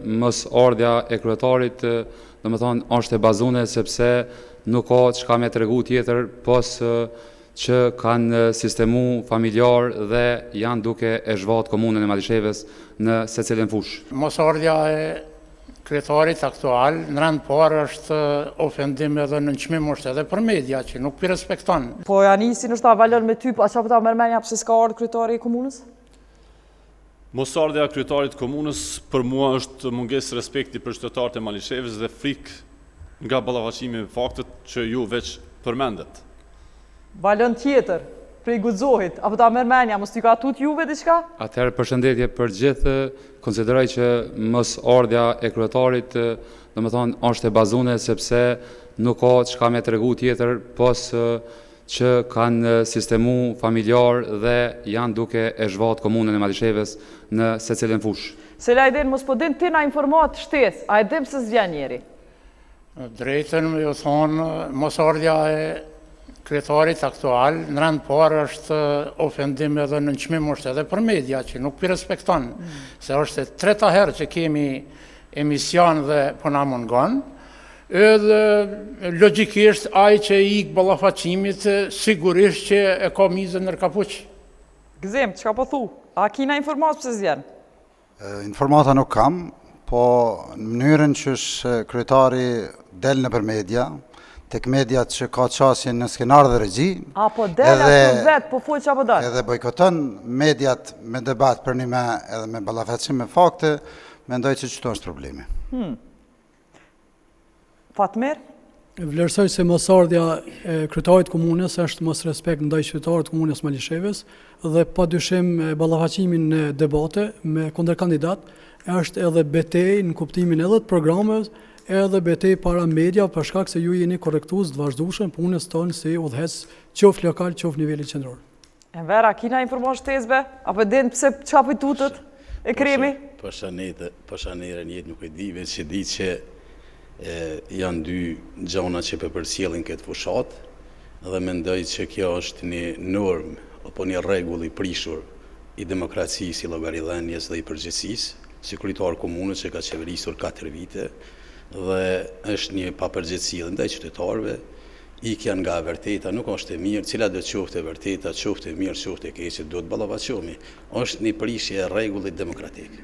mosardhja e kryetarit, domethënë është e bazune sepse nuk ka çka me tregu tjetër pos që kanë sistemu familjar dhe janë duke e zhvat komunën e Malishevës në secilën fushë. Mosardhja e kryetarit aktual, në rend parë është ofendim edhe nënçmim është edhe për media që nuk pi respekton. Po ja nisi ndoshta Valon me ty, pa ça po ta merr menja pse s'ka ardhur kryetari i komunës? Mosardhja e kryetarit të komunës për mua është mungesë respekti për qytetarët e Malishevës dhe frikë nga ballafaqimi me faktet që ju veç përmendet. Valon tjetër, prej Guxohit, a po ta merr menja, mos t'ju ka tut juve diçka? Atëherë përshëndetje për gjithë, konsideroj që mosardhja e kryetarit, domethënë është e bazune sepse nuk ka çka me tregu tjetër pos që kanë sistemu familjar dhe janë duke e zhvat komunën e Malishevës në secilën fushë. Selajdin, mos po din ti na informatë shtesë, a e din pse s'vjen njeri? Drejtën me ju thonë, mosardhja e kryetarit aktual, në rend parë është ofendim edhe nënçmim është edhe për media që nuk pi respekton, mm. se është e treta herë që kemi emision dhe po na mungon, edhe logjikisht ai që i ik ballafaqimit, sigurisht që e ka mizën nër kapuç. Gëzim, çka po thu? A kina informatë pse s'vjen? Informata nuk kam, po në mënyrën qysh kryetari del nëpër media, tek mediat që ka qasje në skenar dhe regji, A po del ashtu vet, po fol çka po don. Edhe bojkoton mediat me debat përnime edhe me ballafaqim me fakte, mendoj që qëtu është problemi. Hmm. Fatmir? Vlerësoj se mosardhja e kryetarit të komunës është mosrespekt ndaj qytetarëve të komunës Malishevës dhe pa dyshim ballafaqimi në debate me kundërkandidat është edhe betejë në kuptimin edhe të programeve edhe betejë para media për shkak se ju jeni korrektues të vazhdueshëm punës tonë si udhëheqës qoftë lokal qoftë nivelit qendror. Enver, a kina informatë shtesë be? A po din pse çka po i tutet Ekremi? Pasha pasha njerë nuk e di, veç e di që e, janë dy gjona që po përcjellin këtë fushatë dhe mendoj që kjo është një normë apo një rregull i prishur i demokracisë, i llogaridhënies dhe i përgjegjësisë, si kryetar komunës që ka qeverisur 4 vite dhe është një papërgjegjësi edhe ndaj qytetarëve, Ikja nga e vërteta nuk është e mirë, cilado qoftë e vërteta, qoftë e mirë, qoftë e keqe, duhet ballafaqohemi. Është një prishje e rregullit demokratik.